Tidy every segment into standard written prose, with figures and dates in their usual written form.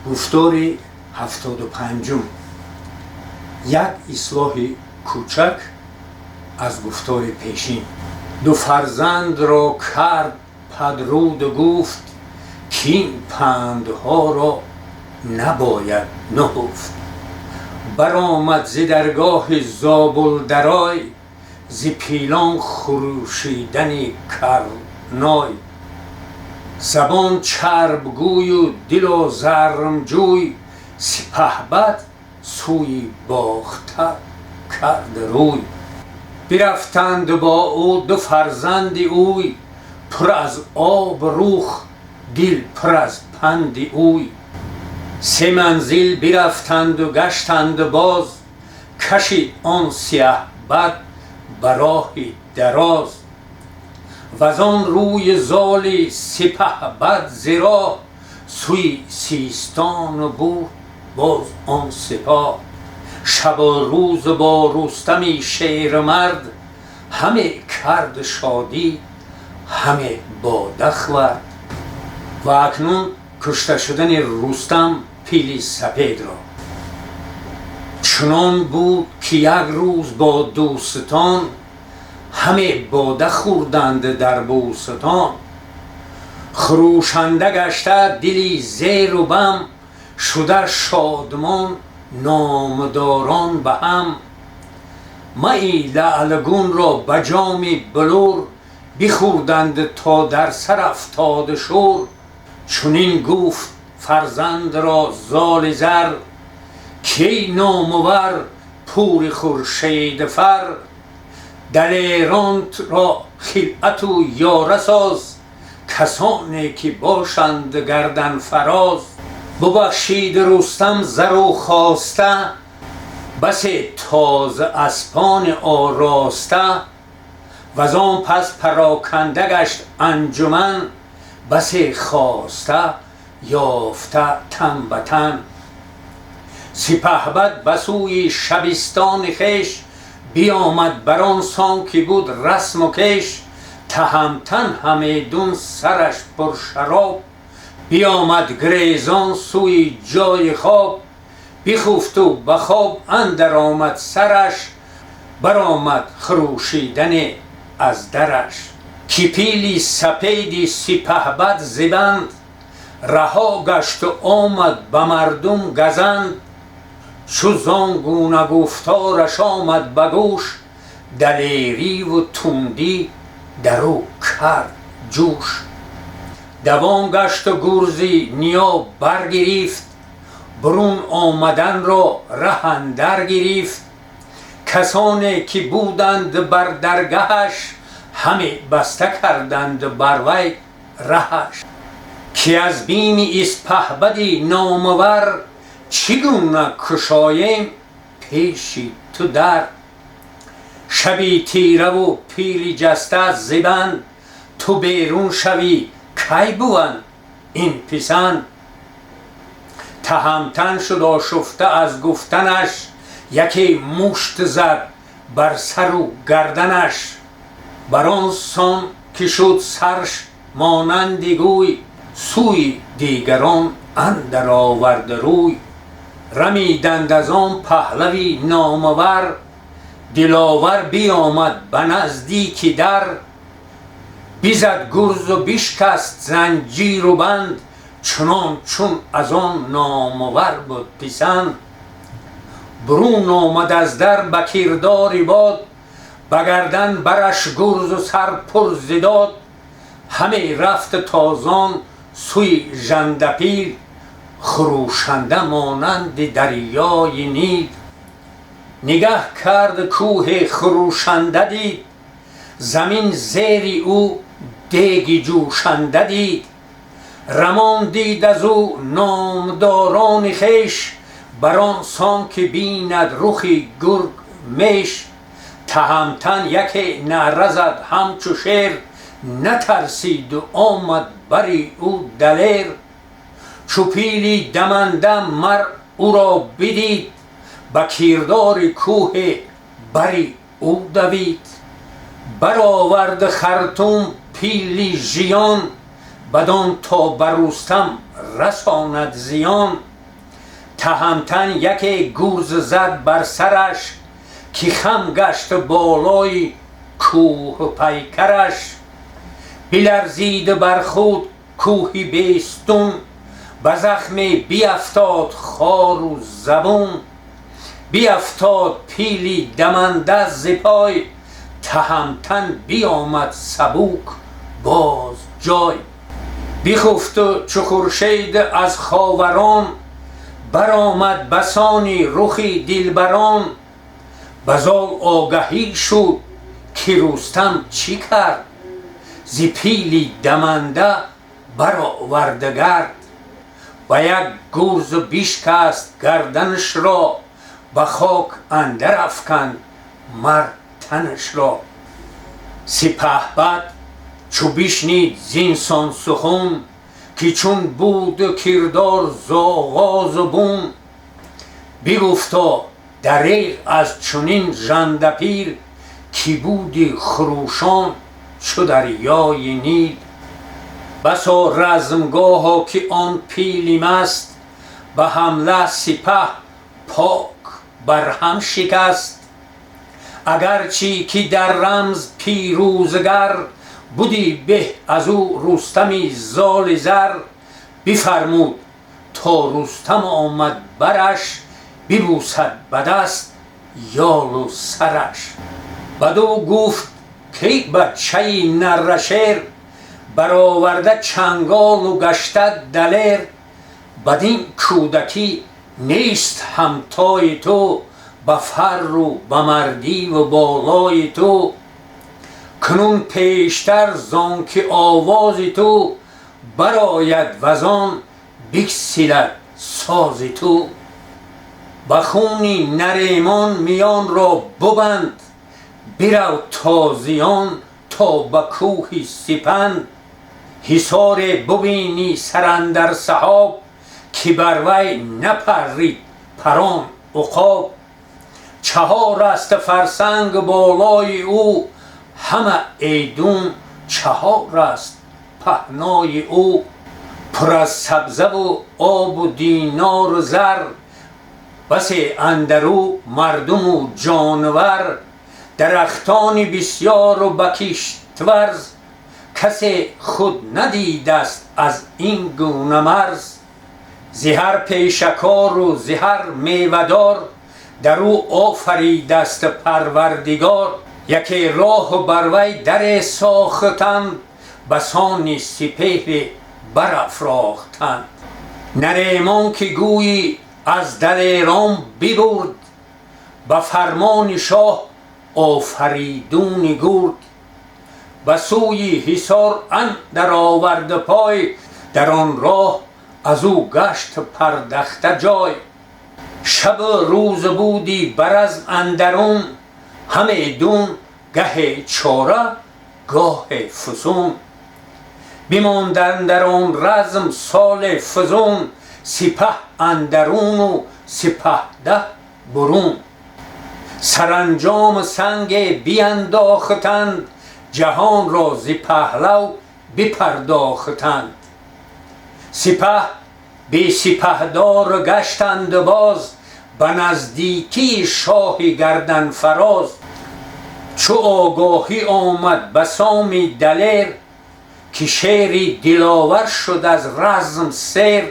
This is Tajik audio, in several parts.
Гуфтори 75-ум, як ислоҳи кӯчак аз гуфтори пешин. Ду фарзандро кард падруду гуфт, ки ин пандҳоро набояд нуҳуфт. Баромад зи даргоҳи Зобулдарой, зи пилон хурӯшидани карной, забон чарбгӯю дилу зармҷӯй. Сипаҳбад сӯи Бохтар кард рӯй. Бирафтанд бо ӯ ду фарзанди ӯй, пур аз об рух, дил пур аз панди ӯй. Се манзил бирафтанду гаштанду боз, кашид он сиёҳбад ба роҳи дароз. Вазон рӯи золи сипаҳбад зи роҳ, сӯи Систону бурд боз он сипоҳ. Шабу рӯз бо Рустами шермард ҳаме кард шодӣ, ҳаме бода хӯрд. Ва акнун кушта шудани Рустам пили сапедро. Чунон буд, ки як рӯз бо дӯстон ҳаме бода хӯрданд дар бӯстон. Хурӯшанда гашта дили зеру бам, шуда шодмон номдорон ба ҳам. Майи лаългунро ба ҷоми булур бихӯрданд, то дар сар афтод шӯр. Чунин гуфт фарзандро золи зар, ки эй номувар пури хуршедфар, далеронро хилъату ёра соз, касоне ки бошанд гарданфароз. Бубахшид Рустам зару хоста, басе тоза аспони ороста. Вазон пас пароканда гашт анҷуман, басе хоста ёфта тан ба тан. Сипаҳбад ба сӯи шабистони хеш биомад, бар он сон ки буд расму кеш. Таҳамтан ҳамедун сараш пуршароб биомад, гирезон сӯи ҷои хоб. Бихуфту ба хоб андар омад сараш, баромад хурӯшидане аз дараш, ки пили сапеди сипаҳбад зибанд раҳо гашту омад ба мардум газанд. Чу зон гуна гуфтораш омад ба гӯш, далериву тундӣ дар ӯ кард ҷӯш. Давон гашту гурзи ниё баргирифт, бурун омаданро раҳ андар гирифт. Касоне ки буданд бар даргаҳаш, ҳаме баста карданд бар вай раҳаш, ки аз бими Испаҳбади номавар чӣ гуна кушоем пеши ту дар? Шаби тираву пили ҷаста зибанд, ту берун шавӣ, кай буванд ин писанд? Таҳамтан шуд ошуфта аз гуфтанаш, яке мушт зад бар сару гарданаш. Бар он сон ки шуд сарш монанди гӯй, сӯи дигарон андар овард рӯй. Рамиданд аз он паҳлави номавар. Диловар биомад ба наздики дар, бизад гурзу бишкаст занҷиру банд, чунон чун аз он номавар буд писанд. Бурун омад аз дар ба кирдори бод, ба гардан бараш гурзу сар пур зидод. Ҳаме рафт тозон сӯи Жандапил, хурӯшанда монанди дарёи Нил. Нигаҳ кард, кӯҳе хурӯшанда дид, замин зери ӯ деги ҷӯшанда дид. Рамон дид аз ӯ номдорони хеш, бар он сон ки бинад рухи гург меш. Таҳамтан яке наъра зад ҳамчу шер, натарсиду омад бари ӯ далер. Чу пили даманда мар ӯро бидид, ба кирдори кӯҳе бари ӯ давид. Баровард хартум пили жиён, бадон то ба Рустам расонад зиён. Таҳамтан яке гурз зад бар сараш, ки хам гашт болои кӯҳ пайкараш. Биларзид бар худ кӯҳи Бестун, ба захме биафтод хору забун. Биафтод пили даманда зи пой, Таҳамтан биомад сабук боз ҷой. Бихуфт, чу хуршед аз ховарон баромад, басони рухи дилбарон. Ба зол огаҳӣ шуд, ки Рустам чӣ кард, зи пили даманда бароварда гард. Ба як гурз бишкаст гарданашро, ба хок андар афканд мар танашро. Сипаҳбад чу бишнид зинсон сухан, ки чун буд кирдор зоғозу бун, бигуфто: дареғ аз чунин жандапил, ки буди хурӯшон чу дарёи Нил. Басо размгоҳо, ки он пили маст ба ҳамла сипаҳ пок барҳам шикаст. Агарчи ки дар рамз пирӯзгар буди, беҳ аз ӯ Рустами золи зар. Бифармуд, то Рустам омад бараш, бибусад ба даст ёлу сараш. Бадӯ гуфт: кай бачаи наррашер, бароварда чанголу гашта далер, бадин кӯдакӣ нест ҳамтои ту, ба фарру ба мардиву болои ту. Кунун пештар зон ки овози ту барояд, вазон бигсилад сози ту. Ба хуни Наремон миёнро бубанд, бирав тозиён то ба кӯҳи Сипанд. Ҳисоре бубинӣ сарандар саҳоб, ки бар вай напаррид парон уқоб. 4 аст фарсанг болои ӯ, ҳама эйдун 4 аст паҳнои ӯ. Пур аз сабзаву обу динору зар, басе андарӯ мардуму ҷонвар. Дарахтони бисёру ба киштварз, касе худ надидаст аз ин гуна марз. Зи ҳар пешакору зи ҳар мевадор дар ӯ офаридаст Парвардигор. Яке роҳу бар вай даре сохтанд, басони сипеҳре барафрохтанд. Наремон, ки гӯйӣ аз далерон бибурд, ба фармони шоҳ Офаридуни гурд. Ба сӯи ҳисор андар овард пой, дар он роҳ аз ӯ гашт пардахта ҷой. Шабу рӯз буди ба разм андарун, ҳамедун гаҳе чора, гоҳе фузун. Бимонд андар он разм соли фузун, сипаҳ андаруну сипаҳдаҳ бурун. Саранҷом санге биандохтанд, ҷаҳонро зи паҳлав бипардохтанд. Сипаҳ бесипаҳдор гаштанд боз, ба наздикии шоҳи гарданфароз. Чу огоҳӣ омад ба Соми далер, ки шери диловар шуд аз разм сер,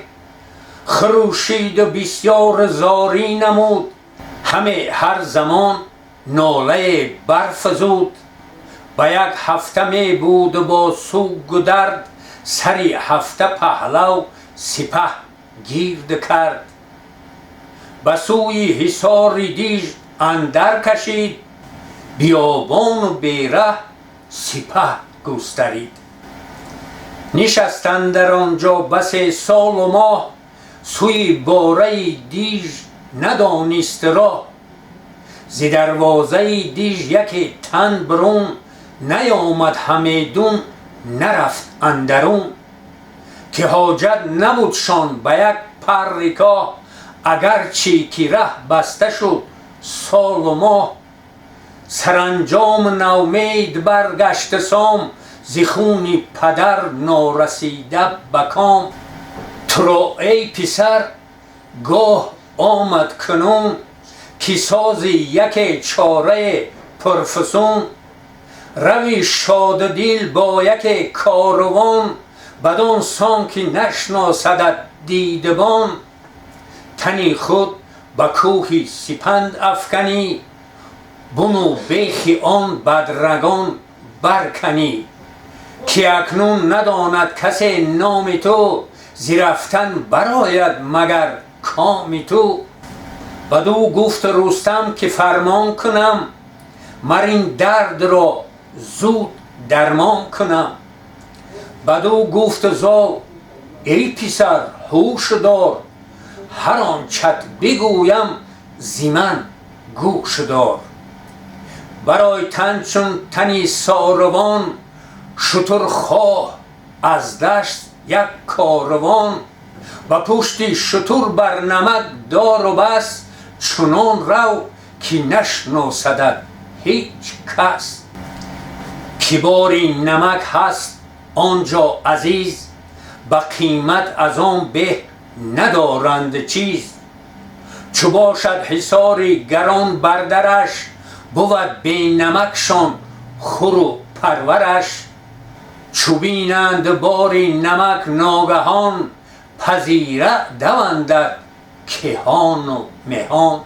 хурӯшиду бисёр зорӣ намуд, ҳаме ҳар замон нолае барфзуд. Ба як ҳафта мебуд бо сугу дард, сари ҳафта паҳлав сипаҳ гирд кард. Ба сӯи ҳисори диж андар кашид, биёбону бераҳ сипаҳ густарид. Нишаст андар он ҷо басе солу моҳ, сӯи бораи диж надонист роҳ. Зи дарвозаи диж яке тан бурун наёмад, ҳамедун нарафт андарун. Ки ҳоҷат набудшон ба як парри коҳ, агарчи ки раҳ баста шуд солу моҳ. Саранҷом навмед баргашт Сом, зи хуни падар норасида ба ком. Туро, эй писар, гоҳ омад кунун, ки сози яке чораи пурфусун. Рави шоддил бо яке корвон, бадон сон ки нашносадат дидабон. Тани худ ба кӯҳи Сипанд афканӣ, буну бехи он бадрагон барканӣ. Ки акнун надонад касе номи ту, зи рафтан барояд магар коми ту. Бадӯ гуфт Рустам ки фармон кунам, мар ин дардро зуд дармон кунам. Бадӯ гуфт Зол: эй писар, ҳуш дор, ҳар он чат бигӯям зи ман гӯш дор. Барои тан чун тани сорвон, шутур хоҳ аз дашт як корвон. Ба пушти шутур бар намак дору бас, чунон рав ки нашносадат ҳеҷ кас. Ки бори намак ҳаст он ҷо азиз, ба қимат аз он беҳ надоранд чиз. Чу бошад ҳисори гарон бар дараш, бувад бенамакшон хуру парвараш. Чу бинанд бори намак ногаҳон, пазира давандад кеҳону меҳон.